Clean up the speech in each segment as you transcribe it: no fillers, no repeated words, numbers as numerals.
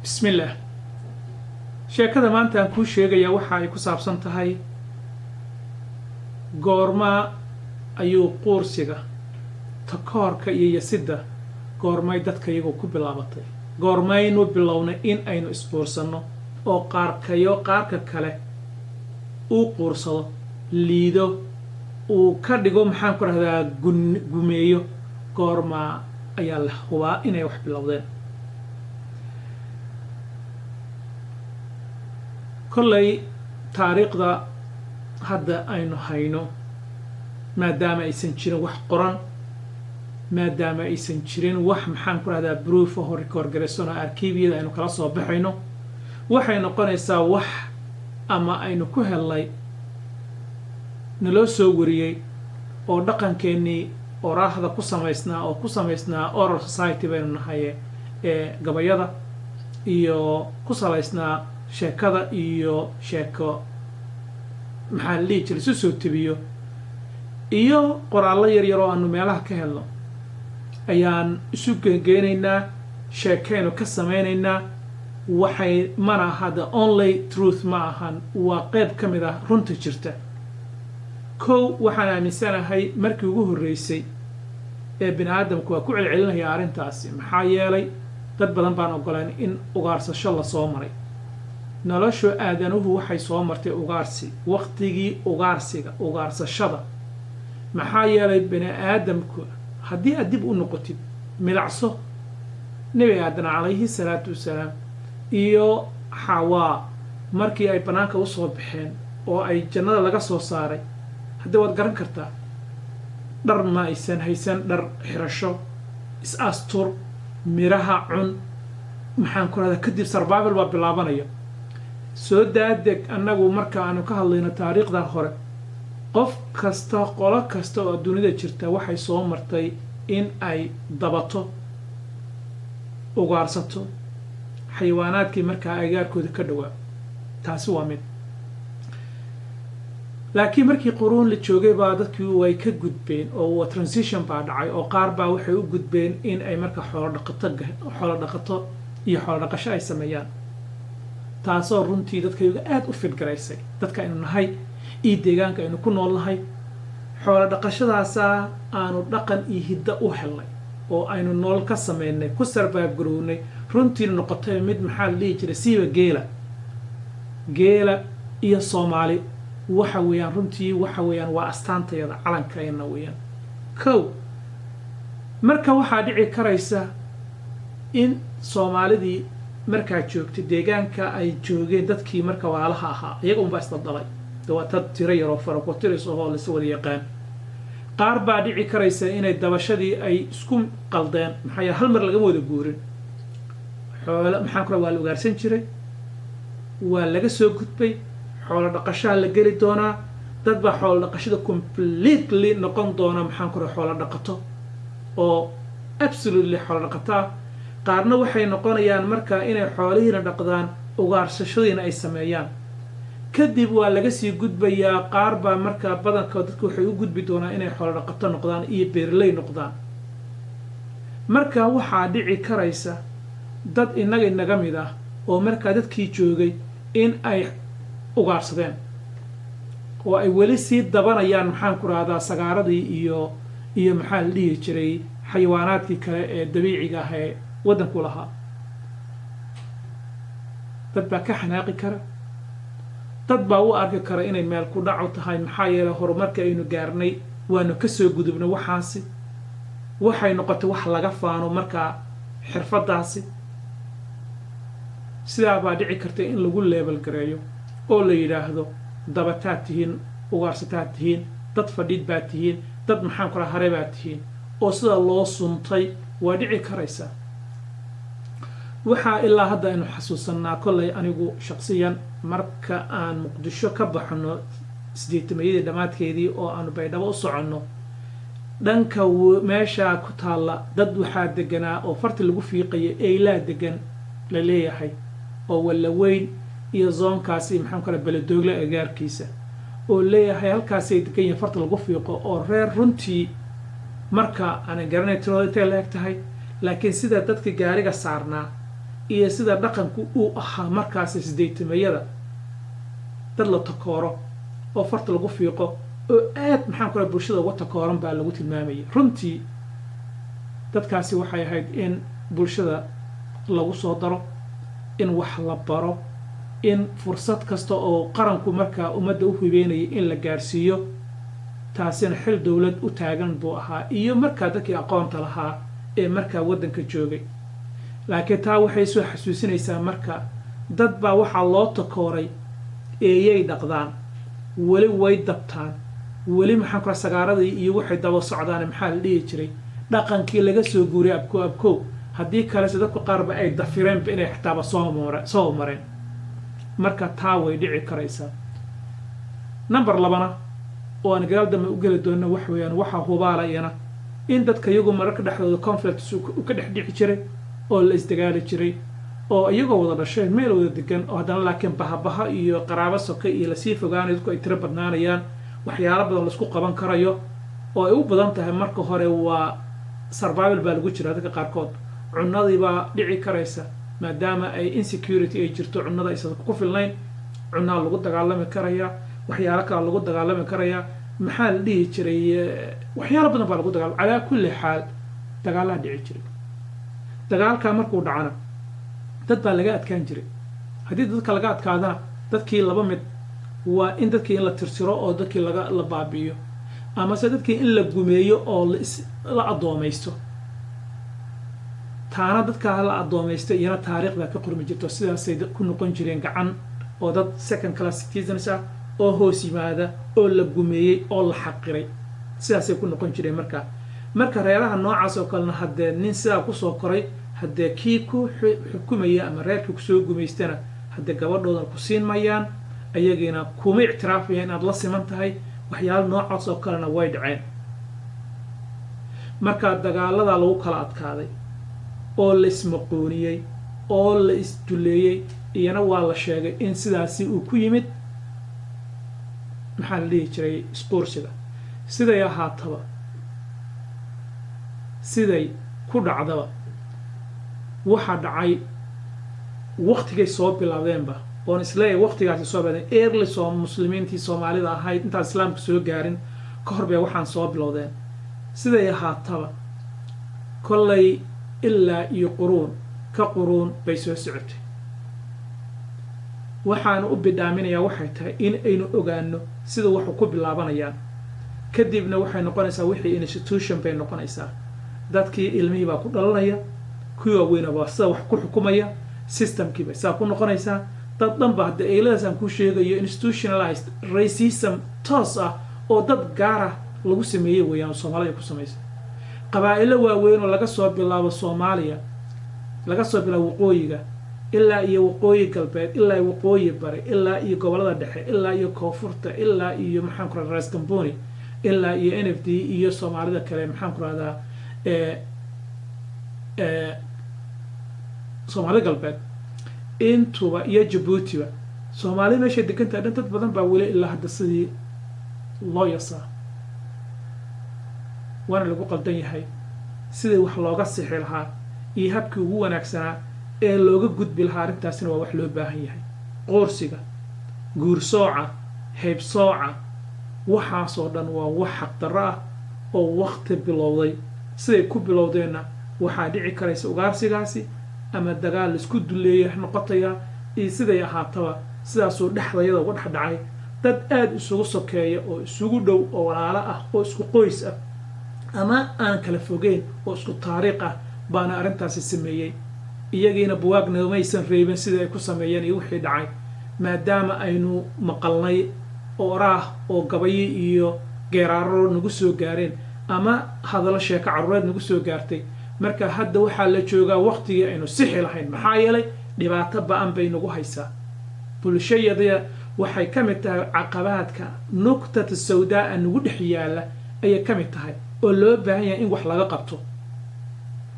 Bismillaah. Sheekada maanta aan kuu sheegayaa waxa ay ku saabsan tahay goormaa ayuu quursiga, takoorka iyo yasidda, goormay dadka iyagu ku bilaabatay, goormaynu bilownay in aynu isquursanno oo qaarkayo qaarka kale uu quursado, liido, uu ka dhigo, maxaan ku rahdaa, gumeeyo. Goormaa ayaa la hubaa inay wax bilowdeen? Kollay taariikhda hadda aynu hayno, maadaama aysan jirin wax qoran, maadaama aysan jirin wax, maxaan ku rahdaa, proof aho record garaysan oo arkiibyada aynu kala soo baxayno, waxay noqonaysaa wax ama aynu ku hellay, naloo soo wariyey oo dhaqankeennii oraahda ku samaysnaa oo ku samaysnaa, oral society baynu nahaye, ee gabayada iyo ku salaysnaa sheekada iyo sheeko, maxaa la dhihi jiray, isu soo tebiyo, iyo qoraallo yar yar oo aanu meelaha ka helno ayaan isu gengeenaynaa, sheekaynu ka samaynaynaa. Waxay mana aha the only truth, ma ahan, waa qeyb ka mid ah runta jirta. Kow, waxaan aaminsanahay markii ugu horreysay ee bini aadamku waa ku celcelinaya arrintaasi, maxaa yeelay dad badan baan ogoleen in ugaarsasho lasoo maray. Noloshu aadanuhu waxay soo martay ugaarsi, waqtigii ugaarsiga, ugaarsashada. Maxaa yeelay bini aadamku, haddii aad dib u noqotid, milacso Nebi Aadan calayhi salaatu wasalaam iyo Xawaa markii ay bannaanka usoo baxeen oo ay jannada laga soo saaray, haddii waad garan kartaa, dhar ma aysan haysan, dhar xirasho, is-astur, miraha cun, maxaan ku rahdaa, kadib survival baa bilaabanaya. Soo daadeg. Annagu marka aanu ka hadlayno taariikhda hore, qof kasta, qolo kasta oo dunida jirta waxay soo martay in ay dabato, ugaarsato xayawaanaadkii markaa agaarkooda ka dhowaa. Taasi waa mid. Laakiin markii quruun la joogay baa dadkii way ka gudbeen oo transition baa dhacay, oo qaar baa waxay u gudbeen in ay marka xoolo dhaqato, xoolo dhaqato iyo xoolo dhaqasho ay sameeyaan, taasoo runtii dadkayga aada u fidgaraysay, dadka aynu nahay iyo deegaanka aynu ku nool nahay. Xoolo dhaqashadaasaa aanu dhaqan iyo hiddo u helnay oo aynu nolol ka sameynay, ku survive garownay, runtiina noqotay mid, maxaa la dhihi jiray, siiba geela. Geela iyo Soomaali waxa weeyaan, runtii waxa weeyaan, waa astaantayada, calankayna weeyaan. Kow, marka waxaa dhici karaysa in Soomaalidii markaa joogtay deegaanka ay joogeen dadkii marka walaalaha ahaa, iyaga unbaa isla dhalay, waa tad tiro yaroo farakotiris ahoo lais wada yaqaan. Qaar baa dhici karaysa inay dabashadii ay isku qaldeen, maxaa yeele hal mar lagama wada guurin. Xoolo, maxaan ku raha, waa la ugaarsan jiray, waa laga soo gudbay, xoolo dhaqashaa la geli doonaa. Dad baa xoolo dhaqashada completely noqon doona, maxaan ku raha, xoolo dhaqato oo absolutely xoolo dhaqataa. Qaarna waxay noqonayaan marka inay xoolihiina dhaqdaan, ugaarsashadiina ay sameeyaan. Kadib waa laga sii gudbayaa. Qaar baa markaa, badanka dadku waxay u gudbi doonaan inay xoolo dhaqato noqdaan iyo beerley noqdaan. Marka waxaa dhici karaysa dad innaga inaga mid ah oo markaa dadkii joogay in ay ugaarsadeen oo ay weli sii dabanayaan, maxaan ku rahdaa, sagaaradii iyo maxaa la dhihi jiray, xayawaanaadkii kale ee dabiiciga ah ee waddanku lahaa. Dad baa ka xanaaqi kara, dad baa u arki kara inay meel ku dhaco tahay, maxaa yeelay horumarka aynu gaarnay waanu kasoo gudubnay. Waxaasi waxay noqotay wax laga faano. Markaa xirfadaasi sidaa baa dhici karta in lagu label gareeyo oo la yidhaahdo dabataad tihiin, ugaarsataad tihiin, dad fadhiid baad tihiin, dad, maxaan ku raha, hare baad tihiin, oo sida loo suntay waa dhici karaysaa. Waxaa ilaa hadda aynu xasuusanaa, kollay anigu shaqsiyan, marka aan Muqdisho ka baxno 80-mayadii dhammaadkeedii oo aanu Baydhabo u soconno, dhanka meeshaa ku taalla dad waxaa deganaa oo farti lagu fiiqayo, eylaa degan la leeyahay, oo Wallaweyn iyo zoonkaasi, maxaan kale, Beledoogle agaarkiisa, oo leeyahay halkaasay degan yihiin, farta lagu fiiqo, oo reer runtii marka aanan garanay tiradooda intay la eg tahay, laakiin sida dadka gaariga saarnaa Iyo sida dhaqanku uu ahaa markaasi 80-meeyada, dad la takooro oo farta lagu fiiqo oo aad, maxaan ku raha, bulshada uga takooran baa lagu tilmaamayay. Runtii dadkaasi waxay ahayd in bulshada lagu soo daro, in wax la baro, in fursad kasta oo qaranku markaa ummadda u hibeynayay in la gaarsiiyo. Taasina xil dowlad u taagan buu ahaa iyo markaa dadkii aqoonta lahaa ee markaa waddanka joogay. Laakiin taa waxay soo xasuusinaysaa, marka dad baa waxaa loo takooray eeyay dhaqdaan, weli way dabtaan, weli, maxaan ku raha, sagaaradii iyo waxay daba socdaan, maxaa la dhihi jiray, dhaqankii laga soo guuriyay abko abkow. Haddii kalese dadku qaarba ay dafireenba inay xitaaba soo mareen. Marka taa way dhici karaysaa. Number labana oo aan gadaal dambe u geli doonno wax weeyaan, waxaa hubaalayana in dadka iyagu mararka dhexdooda conflicts u ka dhex dhici jiray oo la isdagaali jiray, oo iyagoo wada dhashay, meel wada degan, oo haddana laakiin bahabaha iyo qaraabo soke iyo lasii fogaanayo, dadku ay tiro badnaanayaan, waxyaalo badan laisku qaban karayo, oo ay u badan tahay marka hore waa survival baa lagu jira. Dadka qaarkood cunadii baa dhici karaysa, maadaama ay insecurity ay jirto, cunada aysan ku filnayn, cunaa lagu dagaalami karayaa, waxyaalo kala lagu dagaalami karayaa, maxaa la dhihi jiray, waxyaalo badan baa lagu dagaalama. Calaa kulli xaal, dagaalaa dhici jiray. Dagaalkaa markuu dhacana dad baa laga adkaan jiray. Haddii dadka laga adkaadana, dadkii laba mid waa: in dadkii in la tirtiro oo dadkii laga la baabi'iyo, amase dadkii in la gumeeyo oo la addoomaysto. Taana dadkaa la addoomaysto iyana taariikh baa ka qormi jirto. Sidaasay ku noqon jireen gacan oo dad second class citizens ah oo hoos yimaada oo la gumeeyey oo la xaqiray, sidaasay ku noqon jireen. Marka reeraha noocaas oo kalena, haddee nin sidaa kusoo koray, haddee kii ku xukumaya ama reerkii kusoo gumaystana, haddee gabadhoodan ku siin mayaan, ayagiina kuma ictiraafayaan inaad la siman tahay. Waxyaala noocaas oo kalena way dhaceen. Marka dagaaladaa lagu kala adkaaday oo la ismaqooniyey oo la isduleeyey, iyana waa la sheegay in sidaasi uu ku yimid, maxaa la dhihi jiray, isquursiga. Siday ahaataba, siday ku dhacdaba, waxaa dhacay waktigay soo bilaabdeenba oon isleeyahay waktigaasi soo bilaabdeen early soo muslimiintii Soomaalida ahayd intaan Islaamka soo gaarin ka hor bay waxaan soo bilowdeen. Siday ahaataba, kollay ilaa iyo quruun ka quruun bay soo socotay. Waxaanu u bidhaaminayaa waxay tahay in aynu ogaano sida waxu ku bilaabanayaan. Kadibna waxay noqonaysaa wixii institution bay noqonaysaa. Dadkii ilmihii baa ku dhalanaya, kuwii waaweyna baa sida wax ku xukumaya, systemkii bay saa ku noqonaysaa. Dad dhan ba hadda eyladaas aan ku sheegayo institutionalized racism toos ah oo dad gaara lagu sameeyey weeyaan oo Soomaalida ku samaysay. Qabaa'ilo waaweyn oo laga soo bilaabo Soomaaliya, laga soo bilaabo waqooyiga ilaa iyo waqooyi galbeed, ilaa iyo waqooyi bari, ilaa iyo gobollada dhexe, ilaa iyo koonfurta, ilaa iyo, maxaan ku rahda, Ras Gamboni, ilaa iyo NFD iyo Soomaalida kale, maxaan ku rahdaa, Soomaalida galbeed intuba iyo Jabuutiba, Soomaalida meeshay degantahay dhan, dad badan baa weli ilaa hadda sidii loo yasaa, waana lagu qaldan yahay. Sidii wax looga sixi lahaa iyo habkii ugu wanaagsanaa ee looga gudbi lahaa arrintaasina waa wax loo baahan yahay. Qoorsiga, guursooca, heybsooca, waxaasoo dhan waa wax xaqdarro ah oo wakti bilowday. Siday ku bilowdeenna waxaa dhici karaysa ugaarsigaasi ama dagaal laisku duleeya noqotaya iyo siday ahaataba, sidaasuu dhexdayada uga dhex dhacay. Dad aada isugu sokeeya oo isugu dhow oo walaalo ah oo isku qoys ah ama aan kala fogeyn oo isku taariikh ah baana arrintaasi sameeyey. Iyagiina buwaag namaysan reebin sidii ay ku sameeyeen iyo wixii dhacay, maadaama aynu maqalnay oraah oo gabayo iyo geeraaro nagu soo gaareen ama hadallo sheeko caruureed nagu soo gaartay. Marka hadda waxaa la joogaa waqtigii aynu sixi lahayn, maxaa yeelay dhibaato ba'an bay nagu haysaa bulshayada. Waxay ka mid tahay caqabaadka nuqtata sawdaa nagu dhex yaalla ayay ka mid tahay oo loo baahan yahay in wax laga qabto,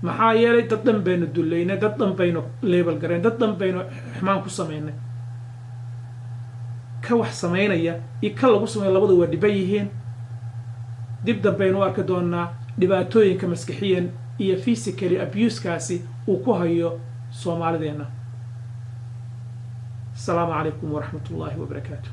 maxaa yeelay dad dhan baynu dullaynay, dad dhan baynu label garayn, dad dhan baynu xumaan ku samaynay. Ka wax samaynaya iyo ka lagu sameeya labadu waa dhiban yihiin. Dib dambaynu u arki doonaa dhibaatooyinka maskixiyan iyo physically abusekaasi uu ku hayo. Soomaalideenna. Asalaamu calaykum waraxmat ullaahi wabarakaatu.